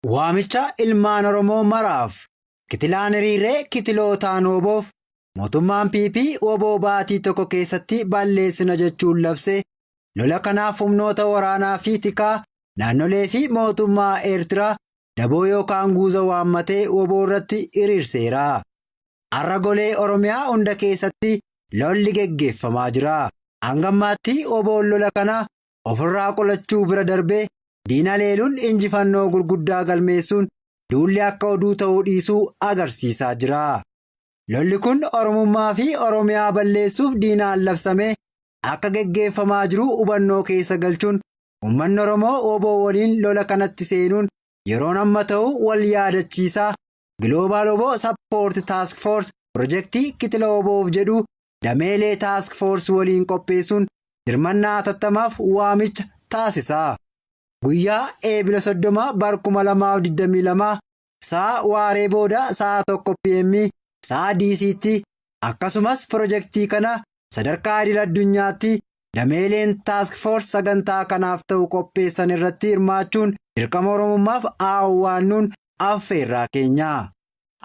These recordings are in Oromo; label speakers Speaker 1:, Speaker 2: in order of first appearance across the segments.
Speaker 1: Waamicha ilmaan Oromoo maraaf kitilaan hiriirree kitilootaan WBOf mootummaan PP WBO baatii tokko keessatti balleessina jechuun labse lola kanaaf humnoota waraanaa fi tikaa naannolee fi mootummaa Eertiraa daboo yookaan guuza waammatee WBO irratti hiriirseera. Har'a golee Oromiyaa hunda keessatti lolli geggeeffamaa jira. Hanga ammaatti WBOn lola kana ofirraa qolachuu bira darbee diina leeluun injifannoo gurguddaa galmeessuun duulli akka oduu ta'uu dhiisuu agarsiisaa jira. Lolli kun Oromummaa fi Oromiyaa balleessuuf diinaan labsamee akka geggeeffamaa jiru hubannoo keessa galchuun uummanni Oromoo WBO waliin lola kanatti seenuun yeroon amma ta'uu wal yaadachiisaa Global WBO Support Task Force pirojektii Kitila WBOf jedhu dameelee Task Force waliin qopheessuun dirmannaa hatattamaaf waamicha taasisa. Guyyaa Eebila 30 bar 2022 sa'a waaree booda sa'a 1 PM sa'a DCtti akkasumas pirojektii kana sadarkaa idil addunyaatti dameeleen Task Force sagantaa kanaaf ta'u qopheessan irratti hirmaachuun dirqama Oromummaaf aawwaannuun affeerraa keenya.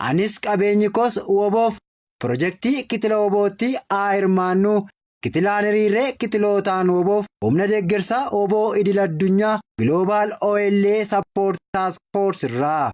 Speaker 1: Anis qabeenyi koos WBOf pirojektii kitila WBOtti haa hirmaannu. Kitilaan hiriirree kitilootaan WBOf humna deeggarsaa WBO idil addunyaa Global OLA Support Task Force irraa.